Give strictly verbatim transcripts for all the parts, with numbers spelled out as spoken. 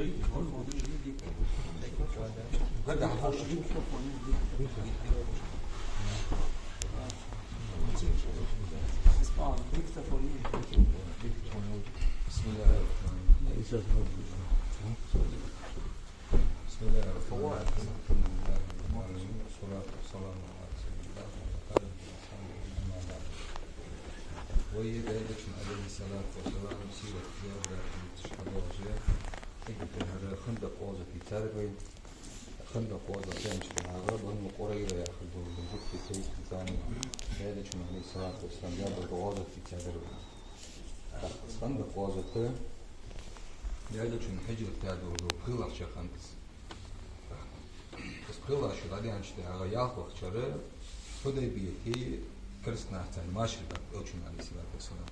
بسم الله الرحمن الرحيم. بسم الله الرحمن الرحيم. الحمد لله رب العالمين. والصلاة والسلام على رسول الله وعلى آله وأصحابه أجمعين. Вай Даьла Элчан, алейхи салату ва салам, сират, биографи чу хьадоагӀаш, хӀаьта хӀара Хандакъ гӀазот дийцар вай. Хандакъ гӀазот аьнначул тӀехьагӀа Бану Къурайза яхаш дола гӀулакх тайп-тайпара. Даьла Элчан, алейхи салату ва салам, даь дола гӀазот дийцар вай. Хандакъ гӀазот Даьла Элчан хьижрат даь долча пхелагӀча шера хиннад из. Из пхелагӀа шу дӀадаьнначул тӀехьагӀа ялхлагӀча шера Хьудайбияте керастанашца машар баьб Элчан, алейхи салату ва салам.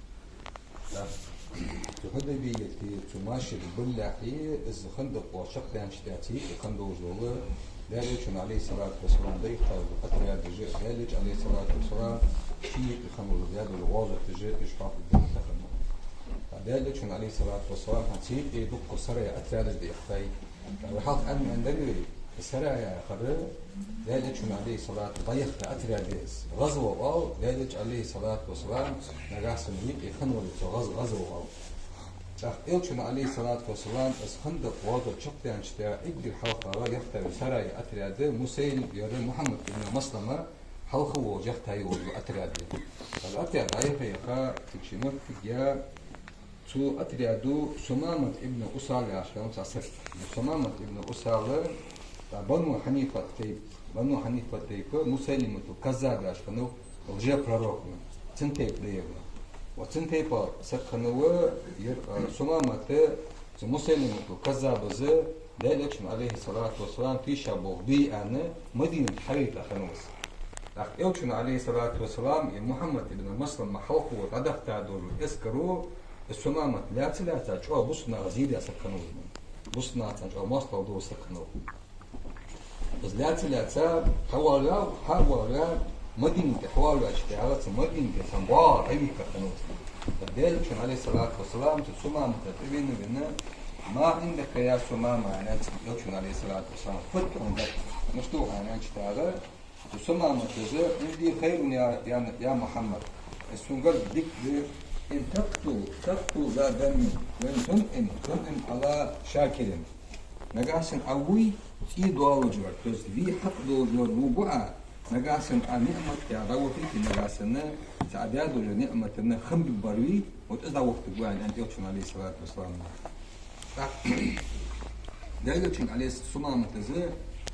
Цу Хьудайбияте цу машар балалехьа, из Хандакъ гӀазот чакхдаьнначул тӀехьагӀа цу юкъе хинна долаш дола Даьла Элчан, алейхи салату ва салам, дӀаяхийташ дола отрядаш, Даьла Элчан, алейхи салату ва салам, ший юкъе хинна долаш дола даь дола гӀазоташ, уж хьалха дӀаяхийтар. Даьла Элчан, алейхи салату ва салам, цу юкъе дукха сарая, отрядаш дӀаяхийтай. Вай хьалха аьнна-аьннадар вай, сарая яхар Даьла Элчан, алейхи салату, дӀаяхийта отряд я из. ГӀазва оал, Даьла Элчан, алейхи салату ва салам, нагахьа санна юкъе хинна вале цо гӀаз-, гӀазва оал. ТӀаккха Элчан, алейхи салату ва салам, из Хандакъ гӀазот чакхдаьнначул тӀехьагӀа эггара хьалха яхийтай сарая отряд Мусайлим, ер Мухьаммад ибн Маслама хьалха волаш яхийтай йола отряд я. Из отряд дӀаяха-яха, цига ший моттиг я, цу отряда Сумамат ибн Усал яхаш хиннав цхьа саг. Сумамат ибн Усал, тӀа Бану Хьанифа тайпа, Бану Хьанифа тайпа Мусайлиматул Каззаб яхаш хиннав, лжепророк ва, цун тайпа да ер. Ва цун тайпа саг хиннав ер, а, Сумамат, цу Мусайлиматул Каззабаца Даьла Элчан, алейхи салату ва салам, тийша болх бе аьнна, Мадинате хьавайта хиннав из. ТӀаккха Элчан, алейхи салату ва салам, из Мухьаммад ибн Маслама хьалха волаш дӀадахийта долча эскаро из Сумамат лаьца-лаьца чӀоагӀа бусалба наха зе даь саг хиннав из. Бусалба нахаца чӀоагӀа моастагӀал дола саг хиннав. Из лаьца-лаьца хьавоагӀа, хьавоагӀа, Мадинате хьавоагӀача тӀехьагӀа цу Мадинате цхьан бӀоагӀа дӀавийхка хиннав из. Даьла Элчан, алейхи салату ва салам, цу Сумамата тӀавена-вена: «ما عندك يا ثمامة؟» аьнна, цу Элчан, алейхи салату ва салам, фу да хьона гарга, мишта ва хьо аьнначул тӀехьагӀа, цу Сумаматас: «عندي خير يا، يا، يا محمد». Аз, сона гарга дика да: «إن تقتل، تقتل ذا دم، وإن تنعم، تنعم على شاكر». Нагахьа санна Ӏа вий, цӀий доаллаш вар, то есть вий хьакъ долаш вар вувргва Ӏа, нагахьа санна Ӏа ниӀмат тӀа дӀавахийте, нагахьа санна цу Ӏа даь долча ниӀмата хам бергбар вий, вот из дӀавахийтаргва Ӏа, аьннад Элчан, алейхи салату ва салам. ТӀаккха Даьла Элчанга, алейхи, Сумаматас: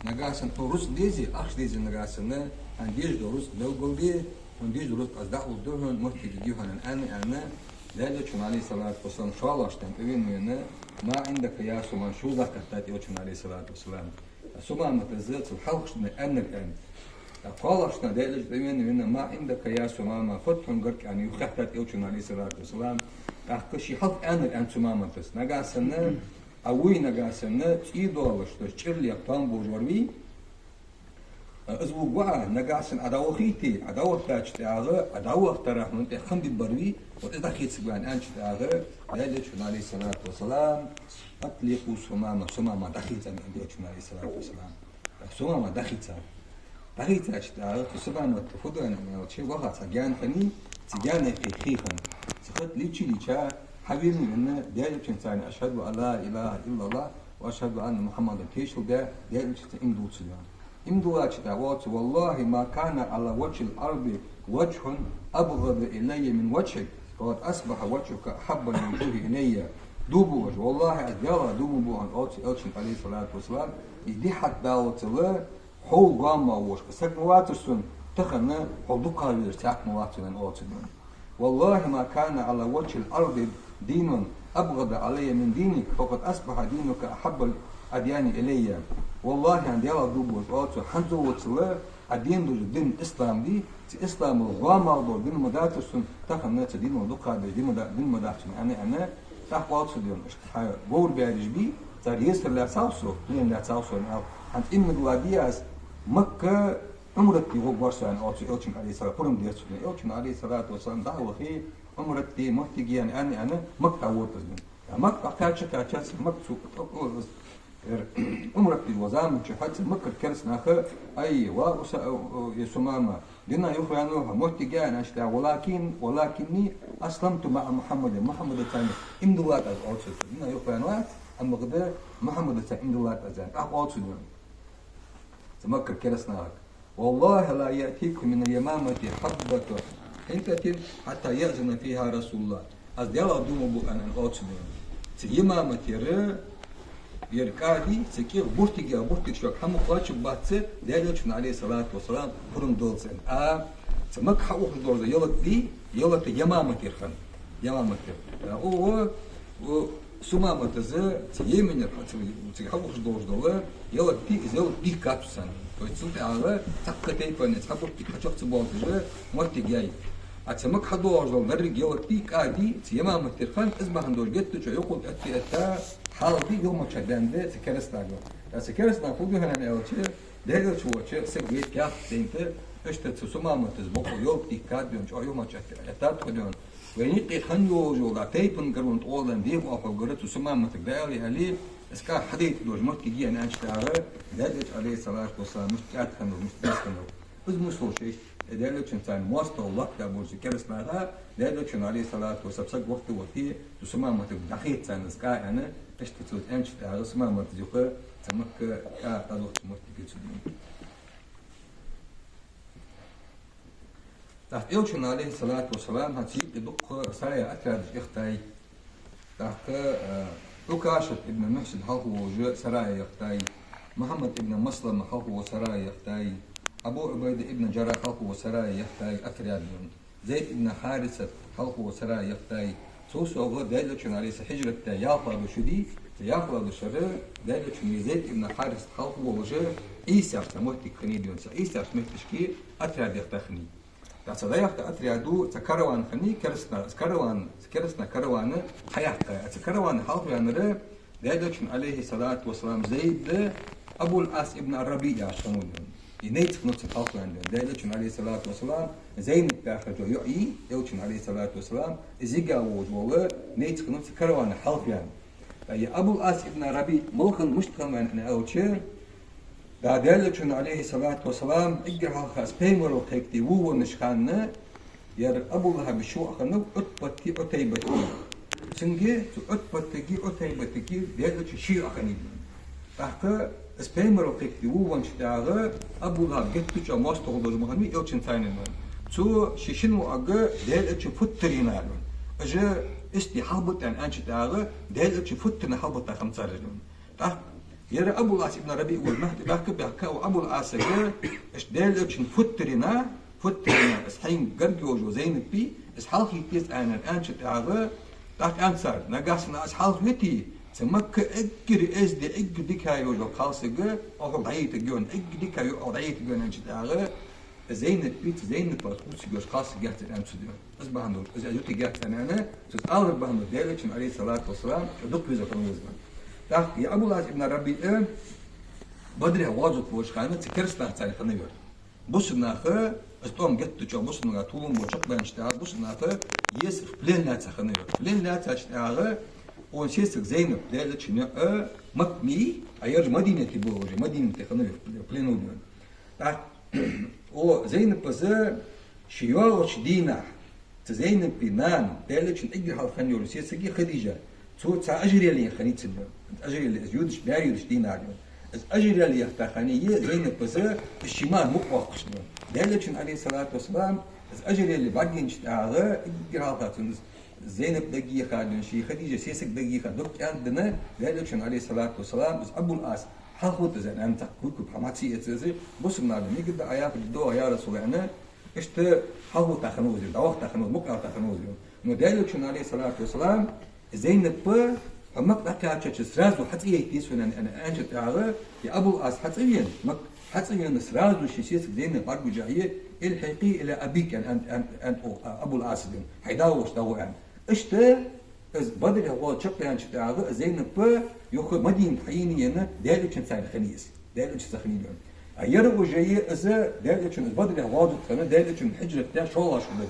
«Нагахьа санна хьона рузкъа дезе, ахча дезе, нагахьа санна, хьона дезаш дола рузкъа белгалде, хьона дезаш дола рузкъа аз дӀалургда хьона, моттиг я хьона», аьнна, аьнна, Даьла Элчан, алейхи салату ва салам, шоллагӀча дийнахьа тӀавена-вена: «ما عندك يا ثمامة», шозлагӀа кхийттад Элчан, алейхи салату ва салам. Сумаматас цул хьалхарча дийнахьа аьннар аьнна. КхоалагӀча дийнахьа Даьла Элчан тӀавена-вена: «ما عندك يا ثمامة», фу да хьона гарга аьнна, юхакхийттад Элчан, алейхи салату ва салам. ТӀаккха ший хьалха аьннар аьннад Сумаматас: «Нагахьа санна Ӏа вий, нагахьа санна цӀий доаллаш, то есть чӀир леха тоам болаш вар вий, из вувргва Ӏа, нагахьа санна Ӏа дӀавахийте, Ӏа дӀавахийтача тӀехьагӀа, Ӏа дӀавахийтарах хьона тӀа хам бергбар вий, вот из дӀахийцаргва Ӏа», аьнначул тӀехьагӀа, Даьла Элчан, алейхи салату ва салам: «أطلقوا ثمامة», Сумама дӀахийца, аьннад Элчан, алейхи салату ва салам. Сумама дӀахийцар. ДӀахийцача тӀехьагӀа цу Сумамата фу даьд аьлча, ваха цхьа гаьна хиннай, цу гаьнах хий хиннай. Цу хатӀа лийча-лийча, хьавена-вена, Даьла Элчанца: «أشهد أن لا إله إلا الله وأشهد أن محمدا», тешал даь, Даьла Элчанца иман дуллаш ваьннав. Иман диллача тӀехьагӀа оал цо: «والله ما كان على وجه الأرض وجه أبغض إلي من وجهك، فقد أصبح وجهك أحب الوجوه إلي». Дув буъ аз, валлахӀи, аз Даьлах дув буъ хьона, оал цо Элчанга, алейхи салату ва салам, из дихьат даллалца хьо гоама волаш саг ма вацар сона, тахан хьол дукха везаш цхьаккха ма вац сона, оал цо. «والله ما كان على وجه الأرض دين أبغض إلي من دينك، فقد أصبح دينك أحب الأديان إلي». ВаллахӀи, хьона Даьлах дув буъ аз, оал цо, хӀанз воацал Ӏа дин долаш дола дин ислам дий, цу исламах гоама дола дин ма дацар сона, тахан цу динах дукха безаш дин ма да-, дин ма дац сона, аьнна, аьнна, тӀаккха оал цо: «Ден, иштта хьа говр бераш бий, цар есар лаьцав со, пурам лаьцав со», аьнна. ХӀанз иман дилла дий аз, Макка Ӏумрат де гӀоргвар со, аьнна, оал цо Элчанга, алейхи салату, пурам дер цо. Элчано, алейхи салату ва салам, дӀа а вахе, Ӏумрат де моттиг я, аьнна, аьнна, Макка дӀагӀоргвар из. Макка кхаьча-кхаьчача, Макка цу, ер, Ӏумрат деш вола заман чухь цу Маккара кераста наха: «Ай, ва Уса-, э, э, Сумама, дина юхаваьннав хьо, моттиг яьй хьона», аьнначул тӀехьагӀа: «ولكن، ولكني أسلمت مع محمد, Мухьаммадаца иман диллад аз», оал цо. Дина юхаваьннавац, амма гӀада Мухьаммадаца иман диллад аз, аьнна, тӀаккха оал цо. Цу Маккара кераста нахага: «والله لا يأتيكم من اليمامة حبة حنطة حتى يأذن فيها رسول الله». Аз Даьлах дув ма буъ, аьнна, оал цо. Цу Ямаматера ер кӀади, цу кӀига буртиг я, буртиг шуга хӀама кхоачаргбац, Даьла Элчан, Ӏалайхи ссалату вассалам, пурам долаш, аьнна. А цу Макка хьаухаш долаш дола ялат дий, ялат Ямаматера хиннад. Ямаматера. А, о, о, о, Сумамата из цу Йеменера, цу, цу хьаухаш долаш дола ялат дий, из ялат дийхкад цо царна. То есть цул тӀехьагӀа цхьаккха тайпара цхьа буртиг хьачакх ца боалаш моттиг яьй. А цу Макка хьадоагӀаш дола деррига ялат дий, кӀади, цу Ямаматера хиннад, из бахьан долаш геттара чӀоагӀа юкъе этта-этта, хьалха дий, юхамача даьннад цу кераста наха. А цу кераста наха фу ду хьона аьлча, Даьла Элча волча сага вай каьхат тайнад, иштта цу Сумамата из бокъо ялат дийхкад, чӀоагӀа юхамача этта-, эттад тхо. Вайна юкъе хинна йолаш йола тайпан гаргара тӀагӀолла дехар хьогара цу Сумаматага дӀаала аьле, из кӀа хьадайта долаш моттиг я, аьнначул тӀехьагӀа, Даьла Элча, Ӏалайхи ссалату вассалам, мишта кӀаьда хиннав, мишта деза хиннав. Из мусалш иштта, Даьла Элчанца моастагӀал латтаб болча кераста наха, Даьла Элчан, Ӏалайхи ссалату вассалам, саг вахийта-вахийта, цу Сумаматага дӀахайта царна из кӀа, аьнна, иштта цо аьнначул тӀехьагӀа Сумамата из юха цу Макка кӀа дӀадохача моттиг я цу дийнахьа. ТӀаккха Элчан, Ӏалайхи ссалату вассалам, хӀанз цу юкъе дукха сарая отрядаш яхийтай. ТӀаккха, э, Ӏукашат ибн Мухьсин хьалха волаш сарая яхийтай, Мухьаммад ибн Маслама хьалха волаш сарая яхийтай, Абу Ӏубайда ибн Джаррахь хьалха волаш сарая яхийтай, отряд я. Зайд ибн Хьарисат хьалха волаш сарая яхийтай. Цул совгӀа Даьла Элчан, Ӏалайхи ссалам, хьижрат даь ялхлагӀа шу дий, цу ялхлагӀа шера Даьла Элчан Зайд ибн Хьарисат хьалха волаш Ӏийсаш цхьа моттиг хиннай, цу Ӏийсаш моттигашка отряд яхийта хиннай. ТӀаккха цу дӀаяхийта отрядо цхьа караван хиннай, кераста, караван, кераста караван хьаяьккхай. А цу каравана хьалхаваьннар Даьла Элчан, Ӏалайхи ссалату вассалам, Зайд, Абул-Ӏас ибн ар-РабиӀ яхаш хиннав. Из найц хиннав цун хьалхаваьнна. Даьла Элчан, Ӏалайхи ссалату вассалам, Зайнап яхаш йола йоӀ я, Элчан, Ӏалайхи ссалату вассалам, из йига волаш вола найц хиннав цу каравана хьалхаваьнна. ТӀаккха из Абул-Ӏас ибн ар-РабиӀ мала хиннав, мишта хиннав аьнна аьлча, да, Даьла Элчан, Ӏалайхи ссалату вассалам, эггара хьалха из пайхамарал кхайкаде вуваннача хана, ер Абу ЛахӀаба ши воӀ хиннав, Ӏутбати Ӏутайбати. Цунга, цу Ӏутбатига, Ӏутайбатига Даьла Элчан ши йоӀ хиннай. ТӀаккха из пайхамарал кхайкаде вуваннача тӀехьагӀа Абу ЛахӀаб геттара чӀоагӀа моастагӀал долаш ма хиннавий Элчанца, аьнна. Цо ший шин воӀага Даьла Элчан футтар еннай, аьнна. Уж истий хьалбита аьнна аьннача тӀехьагӀа, Даьла Элчан футтарна хьалбита хиннаб цар, аьнна. ТӀаккха ер Абул-Ӏас ибн ар-РабиӀ волча мехка баьхка, баьхка, о, Абул-Ӏасага, иштта Даьла Элчан футтар еннай, футтар еннай, из хьайна гарга йолаш йола Зайнап я, из хьалхайта деза Ӏа, аьнна, аьннача тӀехьагӀа, тӀаккха аьннад цар: нагахьа санна аз хьалхавете, цу Макка эггара эздий, эггара дика йолаш йола кхалсаг Ӏохьо дӀаеттаргья, эггара дика йоӀ Ӏохьо дӀаеттаргья, аьннача тӀехьагӀа, Зайнап я, цу Зайнапах кхувсаргйолаш кхалсаг яц, аьннад цо, аьнна. Из бахьан долаш, из ютаргьяц, аьнна, цо из алар бахьан долаш Даьла Элчан, Ӏалайхи ссалату вассалам, дукха везаш хиннав из. ТӀаккха из Абул-Ӏас ибн ар-РабиӀ Бадрехь гӀазот волча хана цу кераста нахаца хиннав ер. Бусалба наха, из тӀом геттара чӀоагӀа бусалба наха толам бола чакхбаьннача тӀехьагӀа, бусалба наха еза в плен лаьца хиннав ер. В плен лаьцача тӀехьагӀа, цун сесаг Зайнап, Даьла Элчан йоӀ, Макка я, а ераш Мадинате ба уж, Мадинате хиннав ер, в плену я. ТӀаккха о, Зайнапа из ший йоагӀача дийнахьа, цу Зайнапа нана, Даьла Элчан эггара хьалха хинна йола сесаг я Хадижа, цо цхьа ожерелье хиннай цунна. Ожерелье, из юдаш, бер юдаш дийнахьа. Из ожерелье яхийта хиннай Зайнапа из, из ший мара мукъа воаккхаш. Даьла Элчан, Ӏалайхи ссалату вассалам, из ожерелье бӀаргайайнача тӀехьагӀа, эггара хьалха цунна из Зайнап дагайоаккхаш, ший Хадижа сесаг дагайоаккхаш, дукха кӀаьнк денна, Даьла Элчан, Ӏалайхи ссалату вассалам, из Абул-Ӏас хьалхавита из, аьнна, цхьаккха кулг-кулг хӀама ца эца из, бусалба наха: «Мегаргда Ӏа яхар, дӀадоагӀа, я РасулаллахӀ», аьнна, иштта хьалхавита хиннав из, дӀавахийта хиннав из, мукъа вахийта хиннав из. Но Даьла Элчан, Ӏалайхи ссалату вассалам, Зайнапа: «Хьо Макка дӀакхаьчача сразу хьацӀаейта деза хьона», аьнна, аьннача тӀехьагӀа, из Абул-Ӏас хьацӀавена, Макка хьацӀавена, сразу ший сесаг Зайнап бӀаргагуча: «الحقي إلى أبيك», аьнна, аьнна, аьнна, аьннад Абул-Ӏаса, аьнна, хьай да волча дӀагӀо, аьнна. Иштта из Бадрехь гӀазот чакхбаьннача тӀехьагӀа Зайнапа юха Мадинате хьаена, Даьла Элчанца хиннай из. Даьла Элчанца хиннай. А ер уже из Даьла Элчан, из Бадрехь гӀазот хинна Даьла Элчан хьижрат даь шоллагӀа шу да.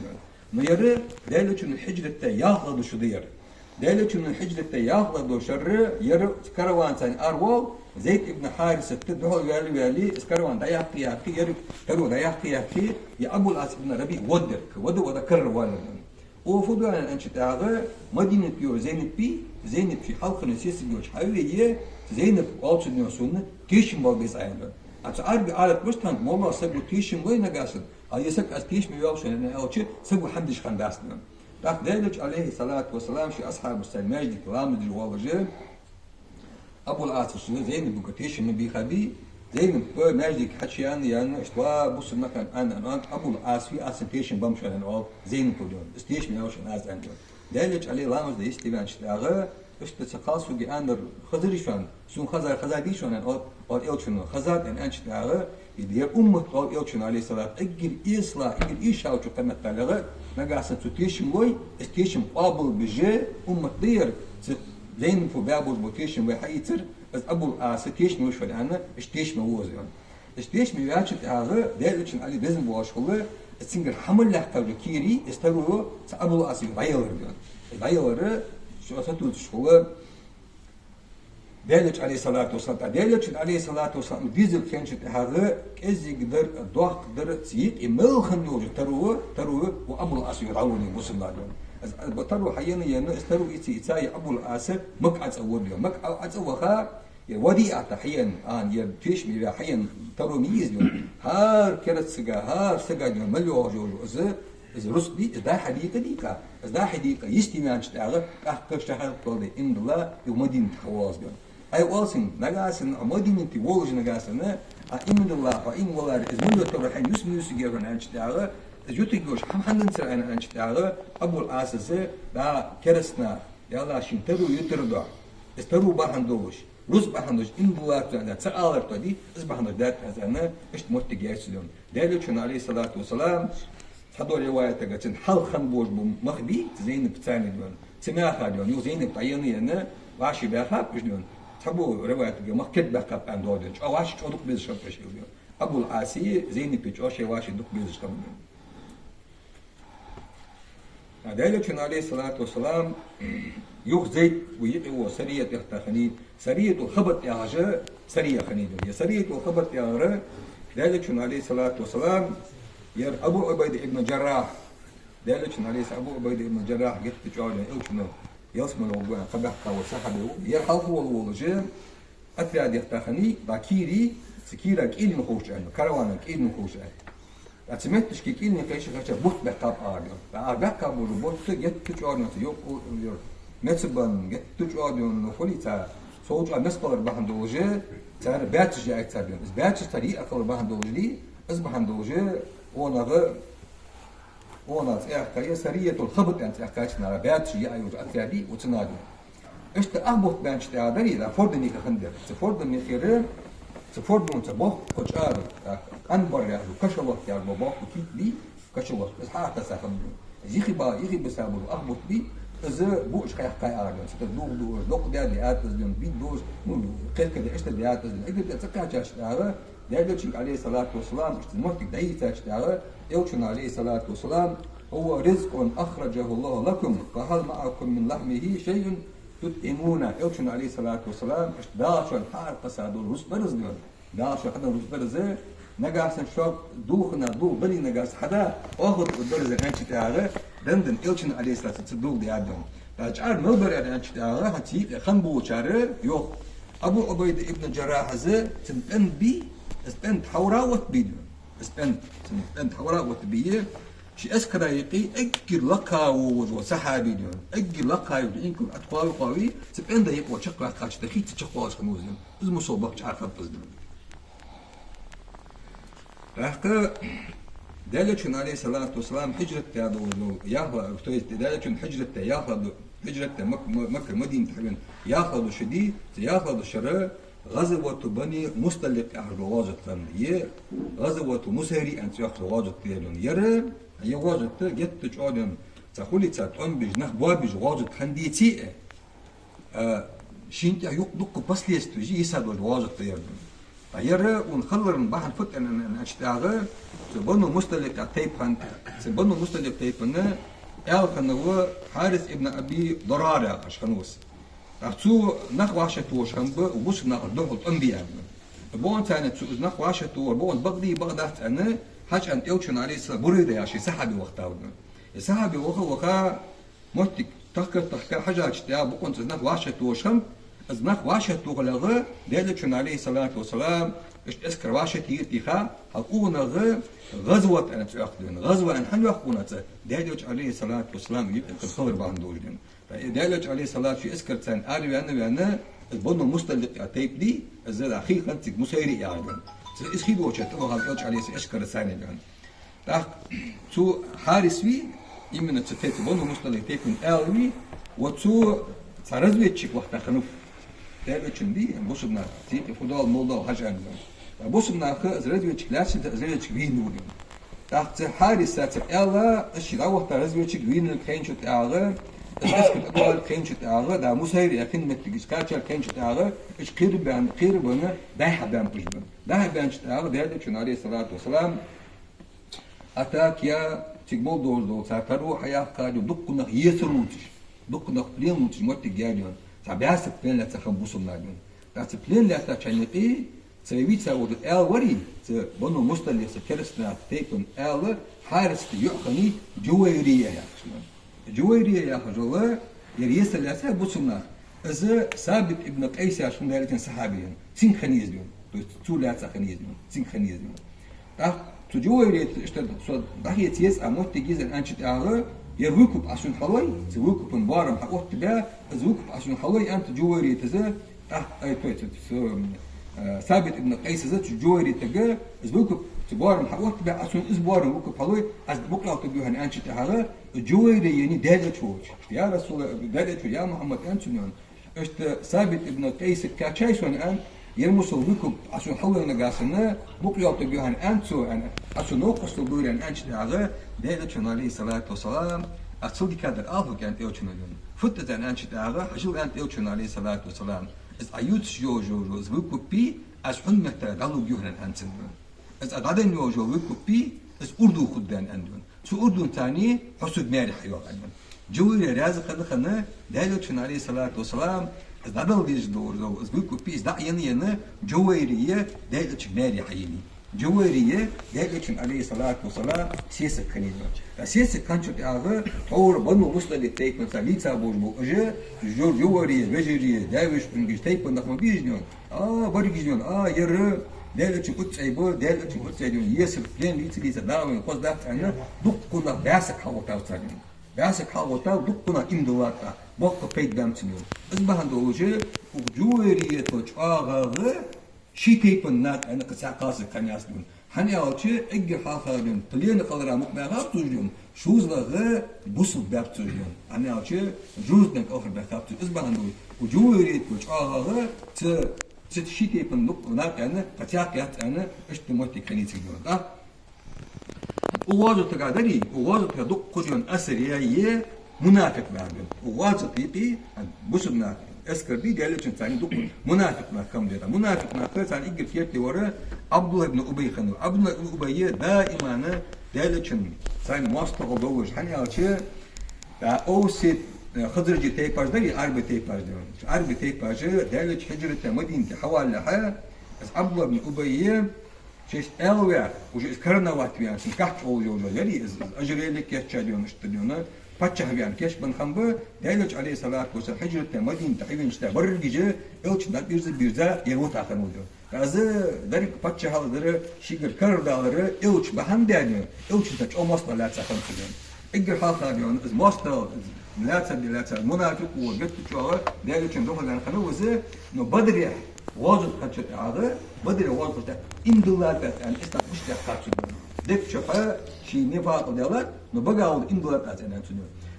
Но ер Даьла Элчан хьижрат даь ялхлагӀа шу да ер. Даьла Элчано хьижрат даь ялхлагӀа дола шера, ер караван царна аравоал, Зайд ибн Хьарисат духьал ваьле-ваьле, из караван дӀаяккхе-яккхе, ер таро дӀаяккхе-яккхе, ер Абул Ӏас ибн РабиӀ воддар, вада-вада карара воаллар. Цо фу ду аьнна аьлча тӀехьагӀа, Мадинате йола Зайнап бий, Зайнап ший хьалхарча сесаг йолча хьавея, Зайнапа оал цо, сона тешам бала беза аьнна. А цу Ӏарбий Ӏадат мишта да, моллагӀа саго тешам лой нагахьа санна, а ер саг аз тешаме ваьв шоана аьлча, саго хӀама деш хиннадац. ТӀаккха Даьла Элча, Ӏалайхи ссалату вассалам, ший асхьабашца маьждиге ламаз деш воаллаш, Абул Ӏаса Зайнапага тешам ма бийхабий, Зайнап маьждиге хьачуяьнна, яьнна, иштта: «Ва бусалба нах, аьнна, аьнна, Абул Ӏас вий, аз цунна тешам беннаб шоана», — аьнна оал Зайнапага. «Из тешаме ваьв шоана аз», — аьнна. Даьла Элча, Ӏалайхи, ламаз даь йистеваьнначул тӀехьагӀа, иштта цу кхалсага аьннар хезарий шоана, сона хезар, хезадий шоана, аьнна оал, оал Элчано. Хезад аьнна аьлча тӀехьагӀа, из ер уммат, оал Элчано, Ӏалайхи ссалату, эггара эсала, эггара эшалча къамаьл дале, нагахьа санна цо тешам лой, из тешам къоабал беш уммат да ер, цу Зайнапа баь болаш бола тешам вай хьаийцар, из Абул Ӏаса тешаме ва шоана аьнна, иштта тешаме ва из, аьнна. Иштта тешаме ваьчул тӀехьагӀа, Даьла Элчанна, Ӏалайхи, безам болаш хул, из цунгара хьа мел лаьттача кийра, из таро цу Абул Ӏаса дӀаялар, аьнна. ДӀаялар, шо сатувсаш хул Даьла Элча, Ӏалайхи ссалату вассалам. ТӀаккха Даьла Элчанна, Ӏалайхи ссалату вассалам, дезалга хинначул тӀехьагӀа, кӀезига дар, доккха дар, цу юкъе мел хинна йолча таро, таро ва Абул Ӏаса дӀаволавеннав бусалба нах. Из, из таро хьаенна, енна, из таро ийца, ийца, ер Абул Ӏас Макка цӀа вода, аьнна. Макка цӀа ваха, ер ВадиӀата хьаенна, аьнна, ер тешаме ваь хьаенна таро ма йий из, аьнна. ХӀара кераста сага, хӀара сага, аьнна, мел йоагӀаш йола из, из рузкъа дий, из дӀа-хьа дийкъа, дийкъа, из дӀа-хьа дийкъа йистеваьнначул тӀехьагӀа, тӀаккха шахьар кхолладе, иман дилла, юха Мадинате хьавоал из, аьнна. Ай, оал цунга, нагахьа санна Мадинате волаш, нагахьа санна, а иман дилла, хьо иман валаре, из мел йола таро хьайна юс ма юсаргья хьона аьлча тӀехьагӀа, из ютаргйолаш хӀама хӀана деннад цар аьнна аьлча тӀехьагӀа, Абул Ӏаса, дӀа кераста наха, ялла, шийна таро ютар духьа, из таро бахьан долаш, рузкъа бахьан долаш иман диллад цо аьнна ца алар тоъ дий, из бахьан долаш даьд аз аьнна, иштта моттиг яьй цо, аьнна. Даьла Элчано, Ӏалайхи ссалату вассалам, цхьадолча риваятага, цун хьалха хинна болаш бола мах бий, цу Зайнапаца, аьнна, аьнна. Цу мехка, аьнна, юха Зайнап дӀаенна, енна, вӀаший баьхаб уж, аьнна. Цхьаболча риваятага мах керда баьккхаб аьнна доагӀа, аьнна. ЧӀоагӀа вӀаший чӀоагӀа дукха безаш хиннаб уж, аьнна. Абул Ӏаса, Зайнапа чӀоагӀа шоай вӀаший дукха безаш хиннаб, аьнна. А Даьла Элчано, Ӏалайхи ссалату вассалам, юха Зайд ва юкъе вола сария тӀехьа тахани, Сариятул Хабат яхаш сария хиннай, аьнна. Ер Сариятул Хабат яхар, Даьла Элчано, Ӏалайхи ссалату вассалам, ер Абу Ӏубайда ибн Джаррахь, Даьла Элчано, Ӏалайхи ссалам, Абу Ӏубайда ибн Джаррахь геттара чӀоагӀа, аьнна, Элчано ялсмале гӀоргваьнна кхаъ баьккха вола сахьаби ва. Ер хьалха вола волаш, отряд тӀехьа тахани, дӀа кийра, цу кийра кӀийлен ховш, аьнна, каравана кӀийлен ховш, аьнна. ТӀаккха цу метташка кӀийлен кхайша-кхайша бутт баьккхаб ара, аьнна. ТӀаккха ара баьккхаб болаш бола бутт геттара чӀоагӀа, аьнна, цу йокъ-, йо-, меца бенна, геттара чӀоагӀа, аьнна, хулий цар. Сов чӀоагӀа меца балар бахьан долаш, цар баьцаш яьй цар, аьнна. Из баьцаш цар йиъ хилар бахьан долаш дий, из бахьан долаш, онагӀа, онагӀа цӀи яьккхай, Сариятул Хабат аьнна цӀи яьккхай цунах, баьцаш яьй йолча отряда, цунах, аьнна. Иштта ах бутт баьнначул тӀехьагӀа дарий, да, форда миха хиннадар. Цу форда михера, цу фордонца боккха чӀара, да, къанбар яхаш, кашалот яхаш бола боккха кийт бий, кашалот, из хьатасса хиннаб. Из йихи ба-, йихи биса бола ах бутт бий, из буаш кхайкхай ара, аьнна. Цу тӀа дулх дуаш, доккха даьд, аьттаза, аьнна, бин дуаш, ну, кхелкаде иштта даьттаза, аьнна. Эггара тӀа цӀа кхаьчачул тӀехьагӀа, Даьла Элчанга, Ӏалайхи ссалату вассалам, иштта моттиг дӀайийцачул тӀехьагӀа, Элчано, Ӏалайхи ссалату вассалам: «هو رزق أخرجه الله لكم، فهل معكم من لحمه شيء تطعمونه». Элчано, Ӏалайхи ссалату вассалам, иштта Дала шоана хьааркхесса дола рузкъа дар из, аьнна. Дала шоана хьаденна рузкъа дар из, нагахьа санна шо дулх хинна, дулх дале нагахьа санна хьада, оаха дулх дар из аьнначул тӀехьагӀа, денна-денна Элчано, Ӏалайхи ссалату вассалам, цу дулх даьд, аьнна. ТӀаккха чӀара мел бар аьнначул тӀехьагӀа, хӀанз цу юкъе хинна болчар йоах: Абу Ӏубайда ибн Джаррахьас цун пӀенда бий, из пӀенда хьавра оттабий, аьнна. Из пӀенда, цун пӀенда хьавра оттабий, ший эскара юкъе эггара лакха волаш вола сахьаби, аьнна. Эггара лакха волаш, инкал атхоавий, хоавий, цу пӀенда юкъе чакхваьккхача тӀехьа хӀанз чакхвалаш хиннав из, аьнна. Из мусо бакъ чӀара хиннаб из, аьнна. ТӀаккха Даьла Элчано, Ӏалайхи ссалату вассалам, хьижрат даь долаш дола ялхлагӀа, то есть Даьла Элчано хьижрат даь ялхлагӀа ду-, хьижрат даь Мак-, Ма-, Маккара Мадинате хьавена ялхлагӀа дола шу дий, цу ялхлагӀа долча шера ГӀазвату Бани Мусталикъ яхаш дола гӀазот хиннад, е ГӀазвату Нусайри аьнна цӀи йоаккхаш дола гӀазот дар, аьнна. Ер, ер гӀазот геттара чӀоагӀа, аьнна, цхьа хулий цар тӀом беш, нах боабеш гӀазот хиннадеций, а, шийна тӀехьа юкъе дукха последствеш йиса долаш гӀазот дар ер. Ткъа ер укхун хиларна бахьан фуд аьнна аьлча тӀехьагӀа, цу Бану Мусталикъ тайпан, цу Бану Мусталикъ тайпан Аьла хиннав Хьарис ибн Аби Дарара яхаш хиннав из. ТӀаккха цо нах вӀашагӀтохаш хиннаб, бусалба наха духьал тӀом бе аьнна. Бокъонца цо из нах вӀашагӀтохар, бокъонца бакъдий, бакъдац аьнна, хьажа аьнна Элчана, Ӏалайхи ссалам, Бурайда яхаш сахьаби вахийтав. Из сахьаби ваха, ваха, моттиг тахка-тахка хьажача тӀехьа, бокъонца из нах вӀашагӀтохаш хиннаб, из нах вӀашагӀтохалехьа, Даьла Элчано, Ӏалайхи ссалату вассалам, иштта эскар вӀашагӀтеха, хьалкъувнагӀа гӀазват аьнна цӀи йоаккхаш да. ГӀазва аьнна хӀана йоаккхаш да цӀи? Даьла Элча, Ӏалайхи ссалату вассалам, юкъе хилар бахьан долаш да. Даьла Элча, Ӏалайхи ссалату, ший эскарца араваьнна, ваьнна, из Бану Мусталикъ яха тайпа дий, из хий хиннад цига Мусайри яхаш да. Из хий долча тӀа вахав Элча, Ӏалайхи ссалам, эскарца царна ваьнна. ТӀаккха цу Хьарис вий, именно цу тайпа, Бану Мусталикъ тайпан аьла вий, ва цо цхьа разведчик вахийта хиннав. Даьла Элчан дий, бусалба нах, цу юкъе фу доал, мала доал хьажа аьнна. Бусалба наха из разведчик лаьца, из разведчик вийнав. ТӀаккха цу Хьариса цар аьлар, из ший дӀавахийта разведчик вийнар кхаьчача тӀехьагӀа, из эскар тӀадоалар кхаьчача тӀехьагӀа, да Мусайри яха моттиг из кхаьчар кхаьчача тӀехьагӀа, уж кхерабаьнна, кхерабаьнна, дӀа-хьа баьннаб уж. ДӀа-хьа баьннача тӀехьагӀа Даьла Элчано, Ӏалайхи ссалату вассалам, атака яь, цига мел долаш дола цар таро хьаяьккхай, дуккха нах есар лувцаш, дуккха нах плен лувцаш моттиг яьй. Цхьа бӀаьсса плен лаьца хиннаб бусалба наха. ТӀаккха цу плен лаьттачарна юкъе цу вийца волча аьла варий, цу Бану Мусталикъ, цу кераста наьха тайпан аьла Хьариса йоӀ хиннай Джувайрия яхаш. Джувайрия яхаш вола, ер есар лаьцай бусалба наха. Из Сабит ибн Къайс яхаш хиннав, Даьла Элчан сахьаби хиннав. Цунга хиннай из. То есть цо лаьца хиннай из, цунга хиннай из. ТӀаккха цу Джувайрийс иштта, со дӀахеца еза, а моттиг я из аьннача тӀехьагӀа, ер выкуп Ӏа сона хьалой, цу выкупа боарам хьаоттабаь, из выкуп Ӏа сона хьалой аьннад Джувайрийс. ТӀаккха, ай, то есть, цу, э, Сабит ибн Къайсас цу Джувайрийтага, из выкуп, цу боарам хьаоттабаь, Ӏа сона из боарам, выкуп хьалой, аз букъ ялтаргья хьона аьннача тӀехьагӀа, Джувайрийс енай Даьла Элча волча. Я Расулаллах, Даьла Элча, я Мухьаммад, аьннад цо. Иштта Сабит ибн Къайсага кхаьчай сона, аьннад, ер мусал выкуп Ӏа сона хьалой нагахь санна, букъ ялтаргья хьона, аьннад цо, аьнна, Ӏа сона новкъостал дора аьнна аьннача тӀехьагӀа, Даьла Элчано, Ӏалайхи ссалату вассалам, аз цул дикагӀдар ала хьога аьннад Элчано. Фуд из аьнна аьннача тӀехьагӀа, хьажал аьннад Элчано, Ӏалайхи ссалату вассалам, из Ӏа ювцаш йола, йола, йола из выкуп, аз хьона метта дӀалургья хьона аьннад цо. Из Ӏа дӀаденна йола, йола выкуп, из урдув хургда аьннад цо. Цу урдунца хьо сога маьре хьайоагӀа аьннад. Джувайрийс раьза хинна, хинна, Даьла Элчано, Ӏалайхи ссалату вассалам, из дӀадала дезаш дола, из выкуп, из дӀа а енна, енна, Джувайрийс Даьла Элчага маьре хьаенай. Джувайрийс Даьла Элчан, Ӏалайхи ссалату вассалам, сесаг хиннай. ТӀаккха сесаг хиннача тӀехьагӀа тхьовра Бану Мусталикъ тайпан цхьа лийца болаш бола уж, Джу-, Джувайрийс вежарий, даь-веший къонгаш, тайпан нах ма бий уж. А, баргаш, а, ер Даьла Элчан уццӀей ба, Даьла Элчан уццӀей да, есар плен лийца, лийца, дӀа а вайна хоза дац аьнна, дуккха нах бӀаьсага хьалгӀоттав цар. БӀаьсага хьалгӀоттав, дуккха нах иман диллад, боккха пайда баьннаб цунна. Из бахьан долаш, укх Джувайрийсал чӀоагӀагӀа ший тайпан нах аьнна кхы цхьа кхалсаг хиннаяц. ХӀана аьлча, эггара хьалха плена кӀалхара мукъабаьхаб цо, шозлагӀа бусалба баьб цо. ХӀана аьлча, жожагӀатен кӀалхарбаьхаб цо. Из бахьан долаш, укх Джувайрийсал чӀоагӀагӀа цу, цу ший тайпан нах аьнна кхы цхьаккха яц аьнна, иштта моттиг хиннай цига. ТӀаккха укх гӀазотага дарий, укх гӀазотага дуккха хоза асар яь мунафикъ нах ба. Укх гӀазота юкъе бусалба наьха эскар дий, Даьла Элчанца цхьана дуккха мунафикъ нах хиннаб. Мунафикъ нахах цхьана эггара керте вар Ӏабдуллахь ибн Убай хиннав. Ӏабдуллахь ибн Убай даиман Даьла Элчанца цхьана моастагӀал долаш, хӀана аьлча, Ӏовсий, Хазражий тайпаш дарий, Ӏарбий тайпаш дарий. Ӏарбий тайпаш Даьла Элча хьижрате Мадинате хьавалалехьа, из Ӏабдуллахь ибн Убай шийца аьла ваь, уже из карнават ваьнна, цун кач олжолжо яри, из, из ожерелье кийчъяь да, иштта да, паччахь ваьнна кийчбенна хиннаб, Даьла Элча, Ӏалайхи ссалату вассалам, хьижрате Мадинате хьавенача тӀехьа барригаш Элчанна дӀабирза, бирза, ер вуташ хиннав. Из деррига паччахьал дар шийгара карардалар Элча бахьан да, Элчанца чӀоагӀа моастагӀал лаьца хиннад цун. Эггара хьалха да из моастагӀал, из лаьца, лаьца, мунафикъ ва, геттара чӀоагӀа Даьла Элчанна духьал ваьнна хиннав из, но Бадре гӀазот хиннача тӀехьагӀа, Бадре гӀазот хиннача тӀехьагӀа иман диллад аьнна, ислам гучадаьккхад цо. Дег чу ший нифакъ далад, но багахьа иман диллад аьннад цо.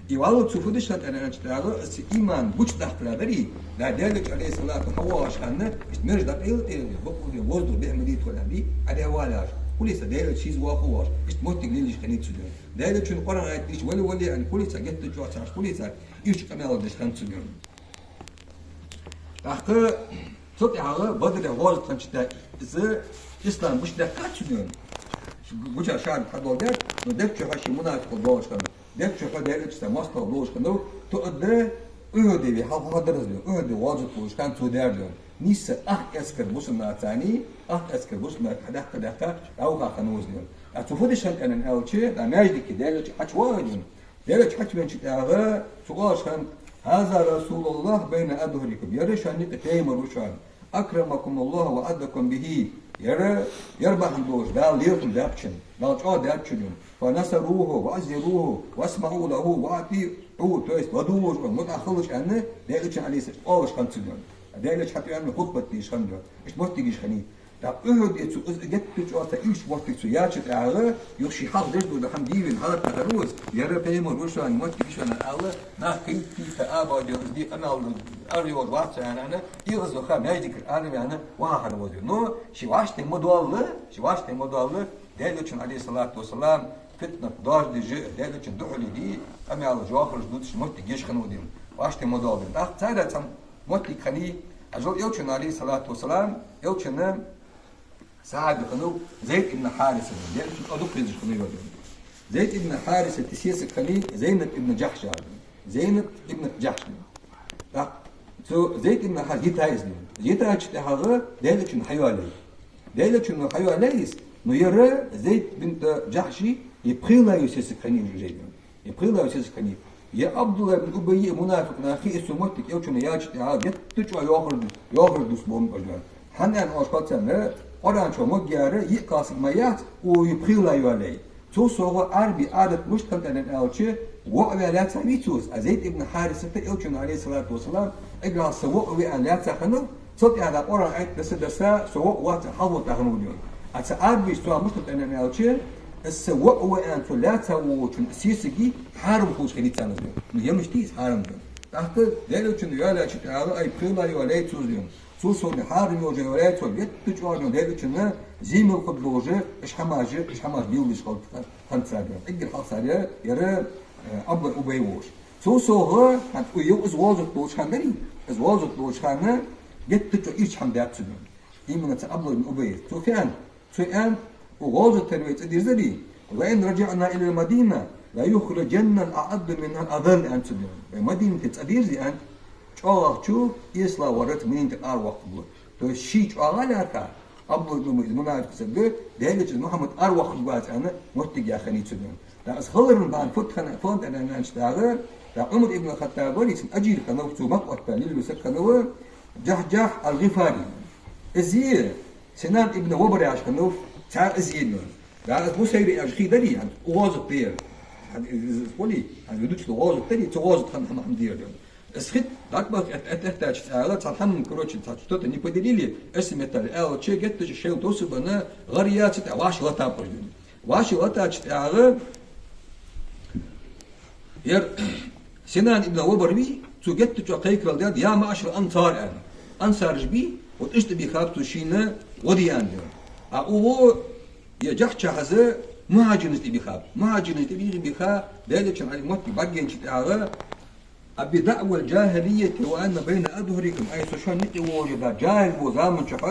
И валлахӀи, цо фу деш хиннад аьннача тӀехьагӀа, из иман гучадаккхар дарий, да Даьла Элча, Ӏалайхи ссалату, хьавоагӀаш хана, иштта мержа дӀакъайла тӀера, бокъонца воздух бӀехмадийта хьона аьнна, Ӏадехьавалар, хулий цхьа Даьла Элча шийза ваха волаш, иштта моттиг лелаеш хиннай цо. Даьла Элчано Къуръан аят дийшача, вале, вале, аьнна, хулий цхьа геттара чӀоагӀа царца, хулий цар, иштта къамаьл деш хиннад цо. ТӀаккха цул тӀехьагӀа Бадре гӀазот хиннача тӀехьагӀа из ислам гучадаьккхад цо. Гуча шаьра хьадоаладаьд, но дег чу ший мунафикъал долаш хиннав. Деччо хьо Даьла Элчанца моастагӀал долаш хиннав, тоъа да Ухьуде ве хьалха хьадарза, Ухьуде гӀазот болаш хана цо даьр да. Нийсса ах эскар бусалба нахаца, ах эскар бусалба наха хьадаккха-даккха дӀаваха хиннав из. А цо фу деш хиннад аьнна аьлча, да маьждиге Даьла Элча хьачувоагӀаш хиннав. Даьла Элча хьачувенача тӀехьагӀа цо оалаш хиннад: «هذا رسول الله بين أظهركم». Ер шоана юкъе пайхамар ва шоана. «أكرمكم الله وأعزكم به». Ер, ер бахьан долаш Дала лерхӀам баьб шоана, Дала чӀоагӀдаьд шоана. «فناصروه وعزروه واسمعوا له وأطيعوه». То есть, ладувгӀалаш, мутӀахьа хилалаш аьнна, Даьла Элчанна, Ӏалайхи ссалам, оалаш хиннад цо. Даьла Элча хьатӀавена хутбат деш хиннад. Иштта моттигаш хиннай. ТӀаккха Ухьуде цо из геттара чӀоагӀа цхьа ийрча моттиг цо яьча тӀехьагӀа, юха ший хьалха деш дола хӀама дийвена хьалаттахар ва из, ер пайхамар ва шоана, моттиг я шоана аьнна, нах кхийтта-кхийтта абадеш, из дий къамаьл арайоагӀаш вац со аьнна, эгӀазваха маьждигера араваьнна ваха хиннав из. Но ше вӀаштӀехьа ма доалла, ше вӀаштӀехьа ма доалла, Даьла Элчан, Ӏалайхи ссалату вассалам, фитнат доаржадеш, Даьла Элчан духьале дий къамаьл жоахараш дувцаш моттиг еш хиннав из. ВӀаштӀехьа ма доалла. ТӀаккха царех цхьа моттиг хиннай, ажал Элчан, Ӏалайхи ссалату вассалам, Элчан сахьаби хиннав Зайд ибн Хьариса, Даьла Элчанна дукха везаш хиннав из. Зайд ибн Хьарисата сесаг хиннай Зайнаб ибн Джахьш яхаш. Зайнаб ибн Джахьш. ТӀаккха цу Зайд ибн Хьарисата йитай из. Йитача тӀехьагӀа Даьла Элчано хьайоалаяьй. Даьла Элчано хьайоалаяьй из, но ер Зайд бинт Джахьши, е пхелагӀа йола сесаг хиннай уж. Е пхелагӀа йола сесаг хиннай. Е Ӏабдуллахь ибн Убайи, мунафикъ нахи, из цу моттиге Элчано яьча тӀехьагӀа геттара чӀоагӀа йоахар-, йоахараш дувца болаш баьннаб. ХӀана аьлча, оалаш хилча, Къуръан чу моггара йиъ кхалсаг ма яц, укхо е пхелагӀа йоалаяьй. Цул совгӀа Ӏарбий Ӏадат мишта хиннад аьлча, воӀ ваь лаьца вий цо из, а Зайд ибн Хьарисата Элчано, Ӏалайхи ссалату вассалам, эггара хьалха са воӀ ва аьнна лаьца хиннав, цул тӀехьагӀа Къуръан аят даса-даса, со воӀ вац аьнна хьалха тӀахиннав из. А цу Ӏарбаша цо мишта хиннад аьлча, из са воӀ ва аьнна цо лаьца волча сесага хьарам хулаш хиннай царна из. Ну, е мишта я из хьарам да. ТӀаккха Даьла Элчано йоалаяьча тӀехьагӀа, ай, пхелагӀа йоалаяьй цо из. Цул совгӀа хьарам йолаш йоалаяьй цо, геттара чӀоагӀа Даьла Элчанна зе мел хургдолаш, уж хӀамаш, уж хӀамаш леладеш хиннад цар. Эггара хьалха царех ер, э, Ӏабдуллахь ибн Убай волаш. Цул совгӀа, хӀанз укхо из гӀазот долаш хиннадарий, из гӀазот долаш хинна геттара чӀоагӀа ийрча хӀама даьд цо. Именно цу Ӏабдуллахь ибн Убайс. Цо фу аьннад, цо аьннад, укх гӀазотера вай цӀадирзарий: «لئن رجعنا إلى المدينة ليخرجن الأعز منها الأذل», аьннад цо. Вай Мадинате цӀадирзий, аьннад, чӀоагӀагӀчо эсалагӀвар цу Мадинатера аравоаккхаргва. То есть ше чӀоагӀа лаьрхӀа, Ӏабдуллахь ибн Убай, из мунафикъ саг, Даьла Элчанца Мухьаммад аравоаккхаргвац аьнна моттиг яь хиннай цо. ТӀаккха из хиларах бахьан фуд хиннад, фуд аьнна аьлча тӀехьагӀа, тӀаккха Ӏумар ибн Хаттаба вар, цун ажир хиннав, цо мах оттабаь лелавеш саг хиннав, Джахьджахь ал-ГӀифари. Из е Синан ибн Вабр яхаш хиннав, цар из е. ТӀаккха из Бусайр яхаш хий дарий, хӀанз укх гӀазота тӀа. ХӀанз из, из хулий, хӀанз вай дувцаш дола гӀазот дарий, цу гӀазота хана хӀама-хӀама дера. Из хи тӀа дӀабаха эт-, эт-, эттача тӀехьагӀа, цхьан хӀаман, короче, цхьа что-то не поделили, из меттала аьлча, геттара шоайла тосабенна, гӀар яьча тӀехьа вӀаши латаб уж. ВӀаши латача тӀехьагӀа ер Синан ибн Вабр вий, цо геттара чӀоагӀа кхайкарал даьд: «يا معشر الأنصار», аьнна. Ансараш бий, вот уж тӀабийхаб цо шийна гӀо де аьнна. А укхо, ер Джахьджахьа, мухьаджирашта тӀабийхаб. Мухьаджирашта тӀабийха-бийха, Даьла Элчан Ӏалайхи моттиг бӀаргаяйча тӀехьагӀа, «أبدعوى الجاهلية وأنا بين أظهركم», ай, со шоана юкъе волаш да, джахӀил бола заман чухь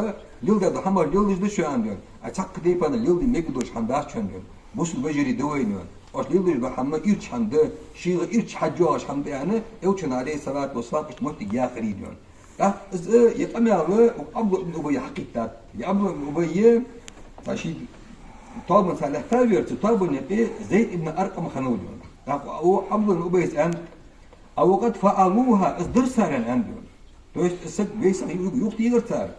леладаь дола хӀамаш леладеш да шо аьнна. Ай, цхьаккха тайпара леладе мегаш дола хӀама дац шоана. Бусалба вежарий да вай аьнна. Оаш леладеш дола хӀама ийрча хӀама да, шийга ийрча хьаж йоагӀаш хӀама да аьнна, Элчано, Ӏалайхи ссалату вассалам, иштта моттиг яьхар аьнна. ТӀаккха из, э, ер къамаьл укх Ӏабдуллахь ибн Убайга хьакхийттад. Ер Ӏабдуллахь ибн Убай, цхьа ший тоабанца лаьттав ер, цу тоабан юкъе Зайд ибн Аркъам хиннав аьнна. ТӀаккха укх Ӏабдуллахь ибн Убайс аьннад: «أو قد فعلوها», из дир цар аьнна, аьннад. То есть из саг вайцига юх-, юхатехар цар.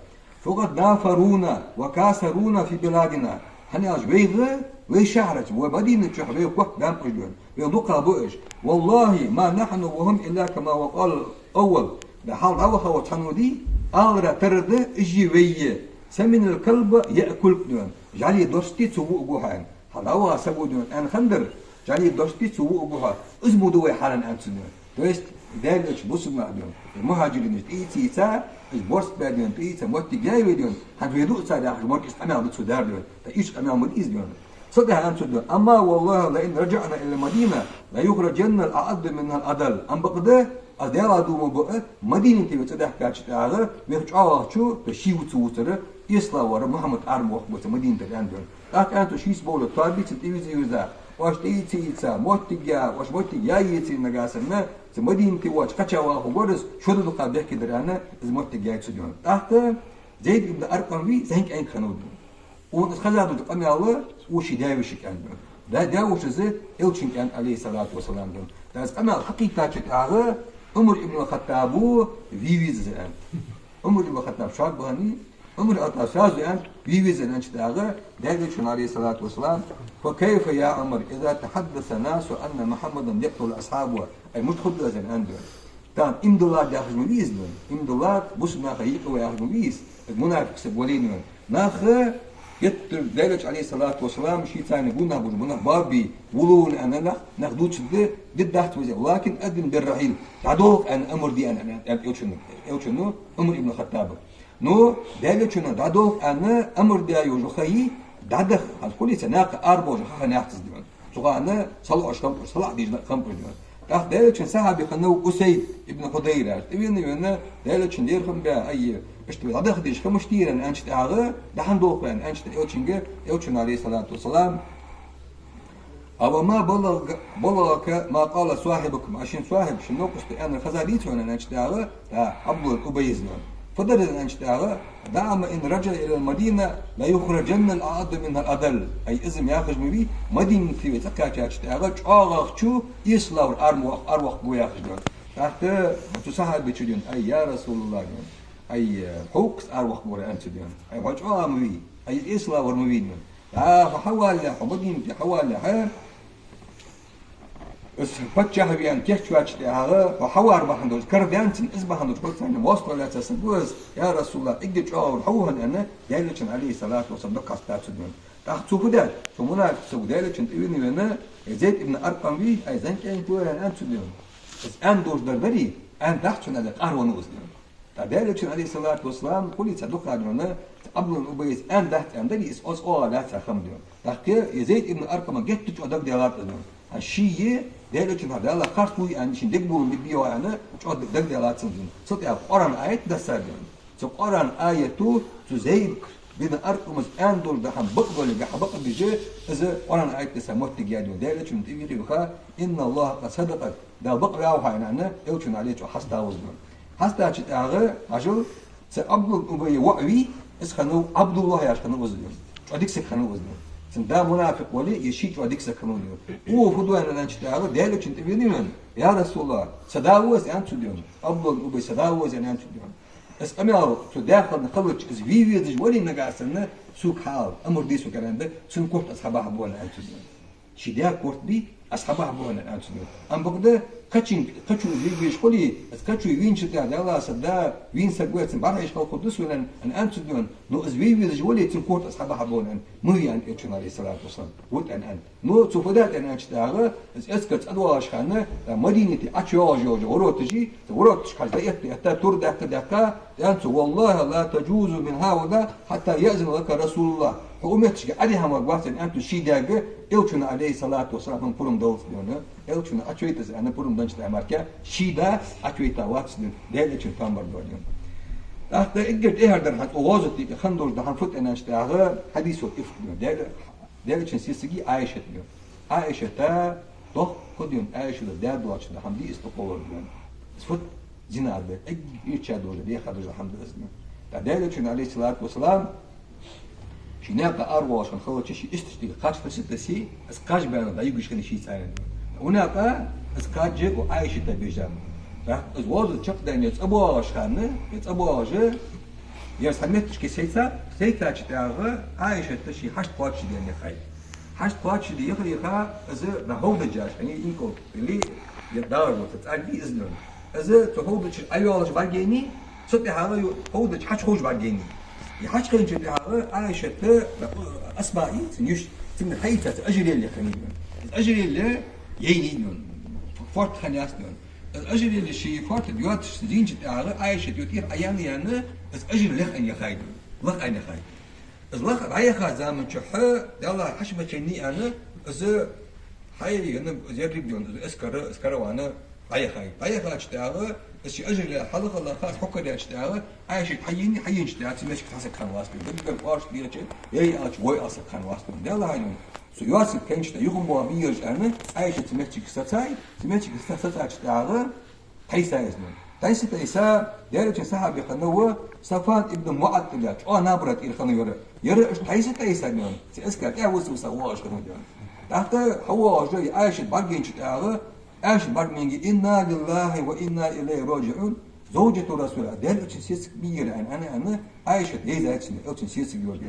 «فقد نافرونا وكاسرونا في بلادنا». ХӀана аьлча вайга, вай шахьарах, вай Мадинат чухь вай котбаьннаб уж аьнна. Вай лукха ба уж. «والله ما نحن وهم إلا كما وقال الأول». Да хьалха дӀаваха вола цхьанне дий, алара тара да, уж а вай а. «سمن الكلب يأكلك», аьнна. ЖӀалий дош дий, цо вуаргва хьо аьнна. Хьалха дӀаваха саго аьнна хиннадар, жӀалий дош дий, цо вуаргва хьо. Из мо да вай хьал аьнна цо аьннад. То есть, Даьла Элча бусалба нах аьнна, мухьаджиринаш тӀаийца, уж борз баь аьнна, тӀаийца, моттиг яь вай аьнна, хӀанз вай дуа цар яхаш, моркӀаш къамаьл да цо даьр аьнна, тӀаккха иштта къамаьл ма дий из аьнна. Цудухьа аьннад цо: «أما والله لئن رجعنا إلى المدينة ليخرجن الأعز منها الأذل». Амма бакъда, аз Даьлах дув буъ, Мадинате вай цӀадаьхкача тӀехьагӀа, вайх чӀоагӀагӀчо, то есть ше вувцаш вувцар, эсалагӀвар Мухьаммад аравоаккхаргва цу Мадинатера аьнна. ТӀаккха аьннад цо шийца бола тоаба, цунна тӀавиза-виза, Оаш тӀаийца, моттиг я, оаш моттиг яйца нагахь санна, цу Мадинате воацаш кхаьча вахаргвар из, шо дукха бехке дар аьнна, из моттиг яьй цо, дий хьона. ТӀаккха Зайд ибн Аркъам вий, зӀамига кӀаьнк хиннав, дий хьона. Цунна из хеза долча къамаьл, цо ший даь-веший кӀаьнк, дий хьона. Да-, даь-вешас элчан кӀаьнк, Ӏалайхи ссалату вассалам, дий хьона. Из къамаьл хьакхийттача тӀехьагӀа Ӏумар ибн Хаттаба ве веза из аьннад. Ӏумар ибн Хаттаб шога баханний, Ӏумар ибн Хаттаба сразу аьннад, ве веза аьннача тӀехьагӀа, Даьла Элчано, Ӏалайхи ссалату вассалам: «فكيف يا عمر إذا تحدث الناس أن محمدا يقتل أصحابه؟» Ай, мишта хургда из, аьннад, дий хьона. Тахан иман диллад яхаш ма вий из, дий хьона. Иман диллад, бусалба наха юкъе ва яхаш ма вий из. Из мунафикъ саг вале, дий хьона. Наха геттара Даьла Элча, Ӏалайхи ссалату вассалам, шийца цхьана гонахьа болча мунахь бабий вулун аьнна нах, нах дувцаргда, диддац веза. «لكن أذن بالرحيل». ДӀадолх аьнна амар де аьнна, аьннад Элчано, Элчано Ӏумар ибн Хаттаба. Ну, Даьла Элчано дӀадолх аьнна амар даь йола ха я, дӀадаха, хӀанз хулийца наькъа арабовла ха хиннаяц из, дий хьона. Цу хана салоӀаш хиннаб уж, салаӀа дезаш хиннаб уж, дий хьона. ТӀаккха Даьла Элчан сахьаби хиннав Усайд ибн Худайр, тӀавена, вена, Даьла Элчан лерхӀам баь, ай, иштта вай дӀадаха дезаш ха мишта дий, аьннача тӀехьагӀа, дӀа хӀана долх вай, аьннача тӀехьагӀа Элчанга, Элчано, Ӏалайхи ссалату вассалам: «أوما بلغك، بلغك ما قال صاحبكم؟» Ай, шун сахьаб, шун новкъост аьннар хезадий хьона, аьннача тӀехьагӀа, да, Ӏабдуллахь ибн Убайс, дий хьона. Фу дар из, аьннача тӀехьагӀа: «دع، إن رجع إلى المدينة ليخرجن الأعز منها الأذل». Ай, из-м яхаш ма вий, Мадинате вай цӀакхаьчача тӀехьагӀа чӀоагӀагӀчо эсалагӀвар ара ма вах-, араваккхаргва яхаш, дий хьона. ТӀаккха цу сахьабечо, дий хьона: «Ай, я Расулаллахь, дий хьона, ай, хьо укхаза араваккхаргвар», аьннад цо, дий хьона. «Ай, хьо чӀоагӀа ма вий, ай, эсалагӀвар ма вий, дий хьона. ХӀа, хьо хьавалалехь, хьо Мадинате хьавалалехь, из паччахь вена кийчваьча тӀехьагӀа, хьо хьавар бахьан долаш, кара даьнна цун из бахьан долаш, хьо царна моастагӀал лаьца саг ва из, я Расулаллахь, эггара чӀоагӀа хьо ва хьона», аьнна, Даьла Элчан, Ӏалайхи ссалату вассалам, доккха хьастад цо, дий хьона. ТӀаккха цо фу даьд? Цу мунафикъ саго Даьла Элчан тӀавена, вена, э, Зайд ибн Аркъам вий, ай, зӀамига кӀаьнк ва, аьннад цо, дий хьона. Из аьнна долаш дар дарий, аьнна дац хьона аьнна, къаьра венав из, дий хьона. ТӀаккха Даьла Элчан, Ӏалайхи ссалату вассалам, хулийца дукха, дий хьона, Ӏабдуллахь ибн Убайс аьнна дац аьнна дарий, из оцу оагӀорахьа лаьца ха хиннаб, дий хьона. ТӀаккха из Зайд ибн Аркъама геттара чӀоагӀа дагаделадаьд из, дий хьона. ХӀа, ший Даьла Элчан хьа Дала харц луй аьнна, шийна дегабувлаш ма бий, йоах аьнна, чӀоагӀа дагаделадаьд цунна, дий хьона. Цул тӀехьагӀа Къуръан аят дассад, дий хьона. Цу Къуръан аято цу Зайд бин Аркъамас аьнна долаш да хьона бакъдолга хьабакъдеш, из Къуръан аят дисса моттиг яьй, дий хьона. Даьла Элчано тӀавийха, йоах: «إن الله قد صدقك». Дала бакъваьв хьо, аьнна, Элчано, Ӏалайхи, чӀоагӀа хьастав из, дий хьона. Хьастача тӀехьагӀа, хьажал, цу Ӏабдуллахь ибн Убайс воӀ вий, из хиннав Ӏабдуллахь яхаш хиннав из, дий хьона. ЧӀоагӀа дика саг хиннав из, дий хьона. Цун да мунафикъ вале, е ше чӀоагӀа дика саг хиннав, дий хьона. Цо фу ду аьнна аьннача тӀехьагӀа, Даьла Элчан тӀавена, вена: «Я Расулаллахь, са да ва из», аьннад цо, дий хьона. Ӏабдуллахь ибн Убайс, са да ва из, аьннад цо, дий хьона. Из къамаьл цо даь хинна хилча, из ве везаш вале нагахь санна, сога хьал, амар де сога, аьнна, цун корта аз хьабахьаргба, аьннад цо, дий хьона. Ший даь корта бий, аз хьабахьаргба, аьннад цо, дий хьона. Амма бакъда, кхычунга, кхычо из ве везаш хуле, из кхычо вийначул тӀехьагӀа, Даьла, са да вийна саг ва, цунна бӀарахьежа хилар хургда сона, аьнна, аьннад цо, дий хьона. Но из ве везаш вале, цун корта аз хьабахьаргба, аьнна, ма ве, аьннад Элчано, Ӏалайхи ссалату вассалам. Вот аьнна, аьннад. Но цо фу даьд аьнна аьннача тӀехьагӀа, из эскар цӀадоагӀаш хана, э, Мадинате ӀочуйоагӀаш йола вороташ, цу вороташка хьажа дӀаэтта, этта, тур даьккха, даьккха, аьннад цо: «والله لا تجوز من هنا حتى يأذن لك رسول الله». Хьо укх метташка Ӏодехьа мара вац, аьннад цо ший даьга, Элчано, Ӏалайхи ссалату вассалам, хьона пурам даллалца, дий хьона. Элчано Ӏочувайта из аьнна пурам деннача тӀехьагӀа мара ший да Ӏочувайта вац, дий хьона. Даьла Элчан тоам бар, дий хьона. ТӀаккха эггара тӀехьара дар хьона, цу гӀазота юкъе хинна долаш да хьона фуд аьнна аьннача тӀехьагӀа, хьадисо ифк, дий хьона. Даьла Даьла Элчан сесаги Ӏайшат, дий хьона. Ӏайшата доккха, дий хьона, Ӏайшата даь доацаш да хьона, дий, из тӀакхоллар, дий хьона. Из фуд? Зина да, эггара ийрча долаш, дехар долаш да хьона, дий хьона. ТӀаккха Даьла Элчано, Ӏалайхи ссалату вассалам, ший наькъа аравоалаш хинна хилча, ше истача дика кхаж тассе, тассе, из кхаж баьнна дӀаюгаш хиннай шийца, дий хьона. Укх наькъа из кхаж укх Ӏайшата бежа. ТӀаккха из гӀазот чакхдаьнна цӀабоагӀаш хана, е цӀабоагӀаш, Ер цхьа метташка сайца, сайцача тӀехьагӀа Ӏайшата ший хьашт кхоачашде яхай. Хьашт кхоачашде яха, яха, из дӀа хӀовдаш яш, хӀанз инкал или, е дагӀар ваца цӀарги из, дий хьона. Из цу хӀовдача Ӏойоалаш бӀаргаяйнай, цул тӀехьагӀа ю-, хӀовдача хьачуховш бӀаргаяйнай. Е хьачухайначул тӀехьагӀа Ӏайшата, Асмаи, цун йиша, цунна хьаийца цхьа ожерелье хиннай, дий хьона. Из ожерелье яйнай, дий хьона. Фоарт хиннаяц, дий хьона. Из ожерелье ший фоарта тӀа йоацаш зийнача тӀехьагӀа Ӏайшата юкъера Ӏояьнна, яьнна, из ожерелье леха аьнна яхай, дий хьона. Лаха аьнна яхай. Из лаха дӀаяхача заман чухь, Даьллахьа, хьаша ма кхайннай, аьнна, из хьай, яьнна, из ерриг, дий хьона, из эскар, из караван дӀаяхай. ДӀаяхача тӀехьагӀа Из ши ажале хьалха-хьалха аз хьокхадаьча тӀехьагӀа, Ӏайшат хьайийна, хьайийнача тӀехьагӀа цу меттиге хьа саг хинна вац, деррига кӀоаргаш лелача, яй аьлча, вой ала саг хинна вац. Даьла хьайна, цу йоацилга кхаьчача тӀехьагӀа юха ма бий ераш аьнна, Ӏайшат цу меттиге сацай, цу меттиге са-, сацача тӀехьагӀа тайса из. Тайса, тайса, Даьла элчан сахьабий хиннав Сафван ибн МуӀаттал яхаш, чӀоагӀа набара тӀера хиннав ер. Ер уж тайса, тайса, цу эскара тӀехьа вусса-вусса воагӀаш хиннав ер. ТӀаккха хьавоагӀаш, из Ӏайшат бӀаргайийнача тӀехьагӀа, Ӏайшат бӀаргайинге: «إنا لله وإنا إليه راجعون. زوجة رسول الله, Даьла элчан сесаг ма йий ер», аьнна, аьнна, аьнна, Ӏайшат дийзад цунна, элчан сесаг йолаш.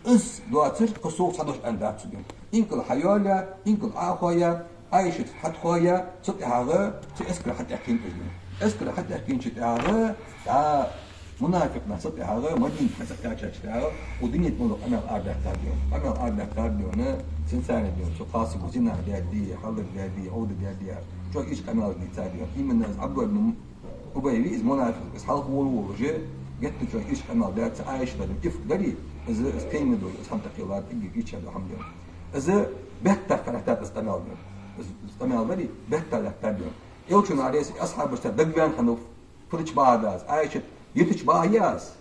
Из доацар кхы сов цхьа дош аьнна дац цо. Инкал хьайоалаяь, инкал Ӏохаяь, Ӏайшат хьатӀахоаяь, цул тӀехьагӀа цу эскара хьатӀаэттад из. Эскара хьатӀаэттача тӀехьагӀа, дӀа мунафикъ нах цул тӀехьагӀа Мадинате хьа ца кхаьчача тӀехьагӀа, укх дунен тӀа мел къамаьл арадаьккхад. Къамаьл арадаьккхад, цунца цхьана, цу кхалсаго зина даьдий, хьалар даьдий, Ӏовда даьдий, чӀоагӀа ийрча къамаьлаш дийцад. Именно из Ӏабдуллахь ибн Убай вий из мунафикъ, из хьалха вола-вола уже, геттара чӀоагӀа ийрча къамаьл даьд цу Ӏайшата, ифк дарий, из, из кхайна дола, из хӀама тӀакхеллад, эггара ийрча дола хӀама да. Из бетта лаьттад из къамаьл да. Из, из къамаьл дарий, бетта лаьттад. Элчано, Ӏалайхи ссалам, асхьабашца дагаваьнна хиннав, фу дича бакъахьа да из, Ӏайшат йитача бакъахьа я из.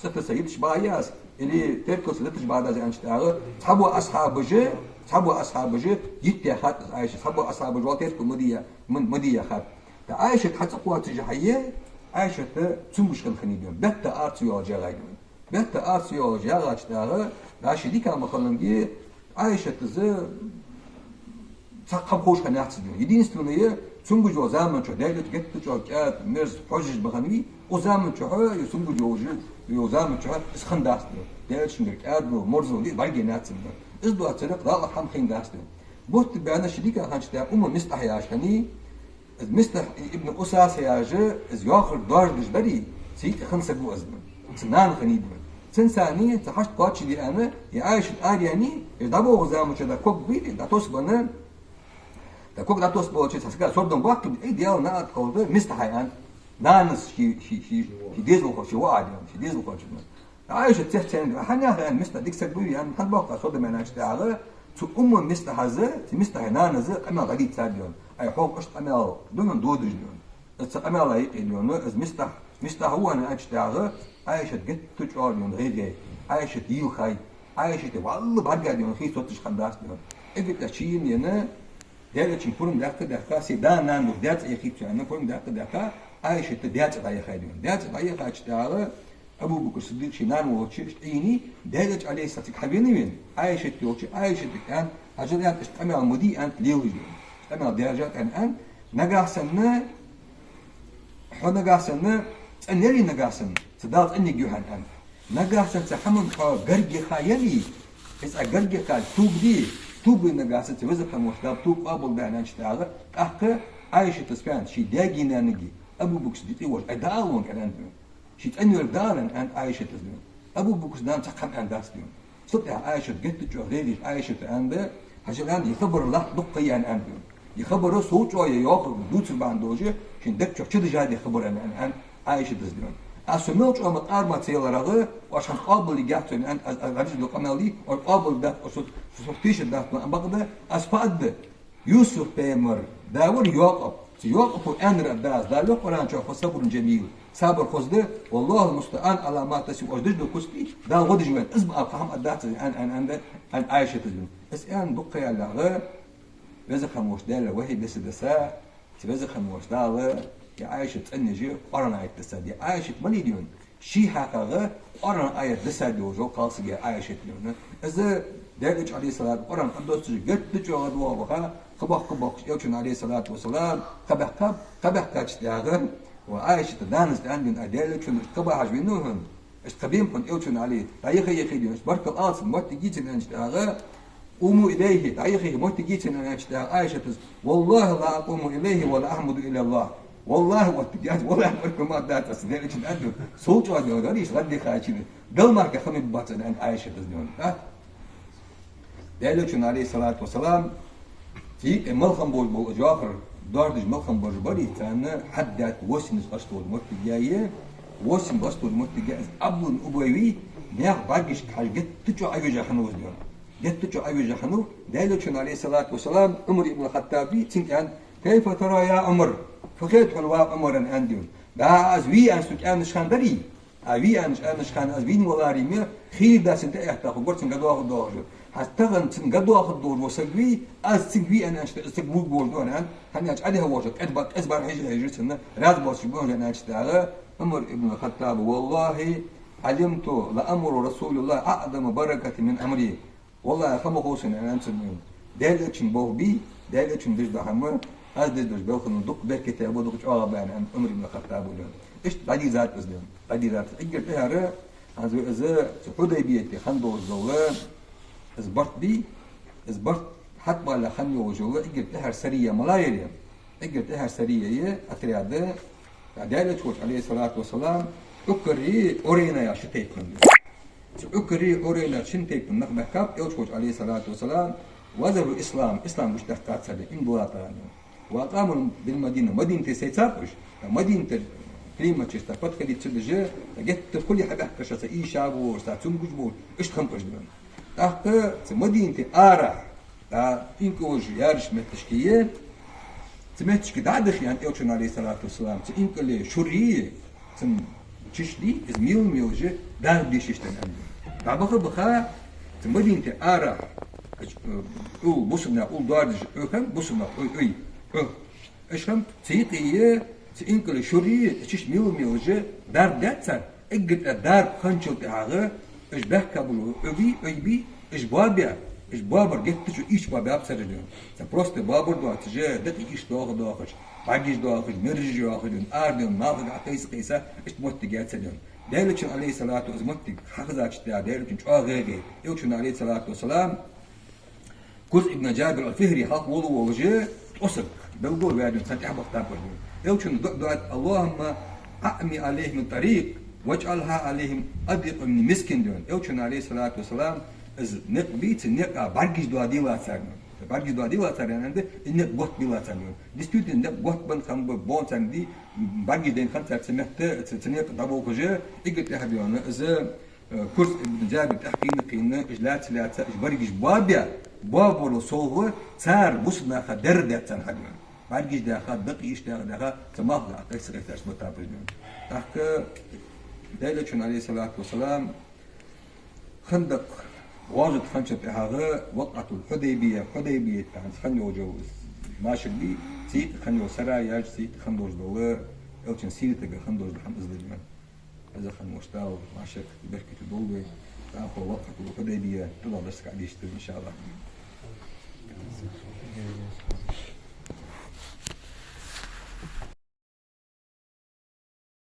ЦӀи тесса йитача бакъахьа я из, или теркалца дитача бакъахьа да из аьннача тӀехьагӀа, цхьабола асхьабаша, цхьабола асхьабаша йита яхад из Ӏайшат, цхьабола асхьабаша вал теркал ма де я-, ма, ма де яхад. ТӀаккха Ӏайшат хьа ца кхоачаш хьае, Ӏайшат цамогаш хинна хиннай, бетта ара ца йоалаш ягӀад. Бетта ара ца йоалаш ягӀача тӀехьагӀа, дӀа ши дика ма хиннанге, Ӏайшата из цхьаккха хӀама ховш хиннаяц из. Единственное, цамогаш йолча заман чухь, Даьла элча геттара чӀоагӀа кӀаьда, мерза, хьожаш ма хиннавий, укх заман чухь, е цамогаш йолча, йолча заман чухь из хиннадац из. Даьла элчангара кӀаьдал, мерзал из бӀаргаяйнаяц из. Из доацар кхы дӀа хӀама хиннадац из. Бутт баьнна ши дика хиннача тӀехьагӀа Умму МистӀахь яхаш хиннай, из МистӀахь ибн Усаса яхаш, из йоахар доаржадеш дарий, цу йиӀиг хинна саг ва из. Цун нана хиннай из. Цунца цхьана цхьа хьашт кхоачашде аьнна, из Ӏайшат араяьннай, из дӀабоагӀача заман чухь дӀа ког бий, дӀатосбенна, дӀа ког дӀатосбеннача цхьан сага сардам баккхий, ай, Даьла наӀалт хилда МистӀахьа, аьннад. Нанас ший, ший, ший, ший дезалхочоа, ший воӀа, аьннад, ший дезалхочоа. Ӏайшат цецдаьннад, хӀана яхар, аьнна, МистӀахь дика саг ва, аьнна, хӀана боккха сардам аьннача тӀехьагӀа, цу Умму МистӀахьас, цу МистӀахьа нанас къамаьл дӀадийцад. Ай, хьога иштта къамаьл да хьона додаш, аьнна. Из цу къамаьла юкъе, аьнна, из МистӀахь, МистӀахь ва аьннача тӀехьагӀа, Ӏайшат геттара чӀоагӀа, аьнна, гӀайгӀай, Ӏайшат йийлхай, Ӏайшата валла бӀаргадайна хий соцаш хиннадац, аьнна. Эггара тӀехьа чуйина, аьнна, Даьла элчанга пурам даьккха, даьккха, сай да-нана даь цӀи яхийта цо, аьнна, пурам даьккха, даьккха, Ӏайшат даь цӀи дӀаяхад, аьнна. Даь цӀи дӀаяхача тӀехьагӀа, Абу Бакр Сиддикъ ший нана волча иштта Ӏийний, Даьла элча, Ӏалайхи ссалам, цига хьавенавенна, Ӏайшата йолча, Ӏайшатага аьннад, хьажал, аьннад, иштта къамаьл ма де, аьннад, лелаш, аьннад. Къамаьл даьржад, аьннад, нагахьа санна, хьо нагахьа санна цӀенъяле, нагахьа санна, цу Дала цӀенъергья хьо, аьннад. Нагахьа санна цу хӀаман хьо гарга яха яле, из Ӏа гарга яха тоба де, тоба де нагахьа санна цу Веза хинна волча Дала тоба къоабалдаьд, аьннача тӀехьагӀа, тӀаккха Ӏайшатас аьннад ший даьгеи нанагеи, Абу Бакр Сиддикъа волча, ай, дӀаала вайга, аьннад. Ший цӀенъялар дӀаала, аьннад Ӏайшатас. Абу Бакра нанас цхьаккха хӀама аьннадац, аьннад. Цул тӀехьагӀа Ӏайшат геттара чӀоагӀа гӀайгӀаш, Ӏайшата аьннад: «Хьажал, аьннад, из хабар латта дукха ха я», аьннад. «Из хабар сов чӀоагӀа я, йоахар дувцар бахьан долаш, шун дега чу чудожаде хабар», аьннад, аьннад Ӏайшатас. «Аз со мел чӀоагӀа ма къарма ца яларах, оаш хӀанз къоабалйергьяц сона, аьннад, аз, аз дӀадийшача къамаьл, оаш къоабалдергдац, оаш со, со, со тешаргдац, ма бакъда, аз фу аргда. Юсуф пайхамара да вар Якъуб. Цу Якъуба аьннар аргда аз. Дала йоах Къуръан чу: فصبر جميل. Сабар хоза да. والله المستعان على ما تصفون. Оаш деш дола куц, Дала гӀо деш ва, из ма аба, кхы хӀама аргдац», аьннад, аьннад, аьннад, аьннад Ӏайшатас. Из аьнна дукха ха яллалехьа, Веза хинна волча Даьла вахьи бесса дессад, цу Веза хинна волча Дала, из Ӏайшат цӀенъеш, Къуръан аят дессад. Из Ӏайшат малий, аьннад, ший хьакъехьа Къуръан аят дессад йолаш йола кхалсаг я Ӏайшат, аьннад. Из Даьла элча, Ӏалайхи ссалату, Къуръан Ӏодоссаш геттара чӀоагӀа дӀаваха, кхаъ бохкаш, кхаъ бохкаш, элчанна, Ӏалайхи ссалату вассалам, кхаъ баьккхаб, кхаъ баьккхача тӀехьагӀа, ва Ӏайшата нанас аьннад: «Ай, Даьла элча, кхаъ бахьаш венав хьона, иштта кхаъ бенаб хьона, элчанна, Ӏалайхи, дӀаяхийта, яхийта, иштта баркал ала цунна, моттиг е цунна», аьннача тӀехьагӀа, «قوموا إليه, дӀаяхийта, моттиг е цунна», аьннача тӀехьагӀа Ӏайшатас: «والله لا أقوم إليه ولا أحمده إلا الله». «ВаллахӀи, моттиг яц, валлахӀи, баркал ма аргдац аз Даьла элчанна», аьннад. Сов чӀоагӀа, аьннад, из гӀаддихача, Далла мара кхы хӀама бац, аьннад Ӏайшатас, аьннад. Даьла элчанна, Ӏалайхи ссалату вассалам, цу йиӀига мел хинна болаш бола, из йоахар доаржадеш мел хинна болаш барий, царна хьадаьд, восемь из къаста волча моттиге, восемь къаста волча моттиге, из Ӏабдуллахь ибн Убай вий, наьха бӀаргашка хьежжа геттара чӀоагӀа Ӏовежа хиннав из, аьннад. Геттара чӀоагӀа Ӏовежа хиннав. Даьла элчанна, Ӏалайхи ссалату вассалам, Ӏумар ибн Хаттаба вий, цунга аьннад: «كيف ترى يا عمر؟ Фу хет хьона, ва Ӏумар?» аьнна, аьннад. Да, аз вий аьнна цо аьннача хана дарий? А вий аьнна аьннача хана аз вийна валаре ма, хийла да цунна тӀаэтта, хӀанз гор цунна гӀадоахаргдолаш. ХӀанз тахан цунна гӀадоахаргдолаш вола саг вий, аз цунга вий аьнна аьннача, из саг вувргволаш да аьнна, хӀана аьлча Ӏодехьа волаш, кӀезига ба-, кӀезига бӀарахьежа-хьежа цунна, раьза боацаш ба аьнна аьннача тӀехьагӀа, Ӏумар ибн ХаттӀаба: «والله علمت لأمر رسول الله أعظم بركة من أمري». «ВаллахӀи, ха ма хов сона, — аьннад цо, — Даьла Элчан болх бий, Даьла Элчано деш дола хӀама, аз деш долча балхах дукха беркате ба, дукха чӀоагӀа ба», — аьннад Ӏумар ибн ХаттӀаба. Иштта дӀадийрзад из, дӀадийрзад. Эггара тӀехьара, хӀанз вай из цу Хьудайбияте хинна долаш дола из барт бий, из барт хьатӀабаллалехь хинна йолаш йола эггара тӀехьара сария малагӀа яр? Эггара тӀехьара сария, отряд, Даьла Элча волча, Ӏалайхи ссалату вассалам, Ӏукари Ӏурайна яха ши тайпа хиннад. Цу Ӏукари Ӏурайна шин тайпан нах баьхкаб Элча волча, Ӏалайхи ссалату вассалам, «وأظهروا الإسلام», ислам гучадаккхад цар, иман диллад цар. «وأقاموا بالمدينة», Мадинате сайцаб уж. Мадинате климат чисто подходить ца деш, геттара хуле хьабаьхкача, цар ийша болаш, цар цамогаш болаш, иштта хиннаб уж, дий. ТӀаккха цу Мадинате арахьа, а, инкалаш яраш моттигашка, цу моттигашка дӀа а дахе, аьннад Элчано, Ӏалайхи ссалату вассалам, цу инкалий шура, цун чиша, из мел-мелаш дарба дешаш да, аьннад. ДӀабаха-баха, цу Мадинате арахьа, э, ул бусалба наьха ул доаржадеш Ӏу хиннаб, бусалба наьха Ӏу, Ӏу, Ӏу. Уж хиннаб цу юкъе, цу инкалий шура, чиша мел-мелаш дарба даьд цар, эггара тӀа дарба хинначул тӀехьагӀа, уж баьхка бола Ӏу бий, Ӏуй бий, уж боабаь, уж боабар геттара чӀоагӀа ийрча боабаьб цар, дий. Цар просто боабар доацаш, дакъий ийрча доаха-доахаш, бӀаргаш доахаш, мераж йоахаш, дий, ара, дий, малхага кхайса-кхайса, иштта моттиг яьд цар, дий. Даьла Элчанна, Ӏалайхи ссалату, из моттиг хьахезача тӀехьагӀа Даьла Элчанна чӀоагӀа гӀайгӀай. Элчано, Ӏалайхи ссалату вассалам, Курз ибн Джабир аль-Фихри хьалха вола волаш, ткъо саг, белгала ваьнна, царна тӀехьа бахийтаб. Элчанна дуӀа даьд: «اللهم أعم عليهم الطريق واجعلها عليهم أضيق من المسك», — аьннад. Элчано, Ӏалайхи ссалату вассалам, из никъ бий, цу никъа бӀаргаш доаде лацар, аьннад. БӀаргаш доаде лацар, аьннад, из никъ готта бе лацар, аьннад. Действительно, никъ готта ба хиннаб, бонцарна ди, бӀаргаш дайна хиннад цар цу метте, цу, цу никъа дӀаболхаш, эггара тӀехьа бийна из, Э, Курз ибн Джабир тӀехьа кхийна-кхийна, уж лаьца-лаьца, уж бӀаргаш боабаь, боабарал совгӀа, цар бусалба наха дерригаш даьд царна хьагӀ. БӀаргаш даьха, дакъий ийрча даьха, ца малхага кхайса-кхайса бахийтаб уж. ТӀаккха Даьла Элчано, Ӏалайхи ссалату вассалам, Хандакъ гӀазот хинначул тӀехьагӀа, вакъатул Хьудайбия, Хьудайбия тӀа хӀанз хинна йолча машар бий, цу юкъе хинна йола сараяш, цу юкъе хинна долаш дола, Элчан сиратага хинна долаш дола хӀама из да, дий. Из хинна волча Дала машар беркате долда вай, тӀаккха вакъатул Хьудайбия тӀадоагӀа дарсага дешаргда, иншааллахӀ.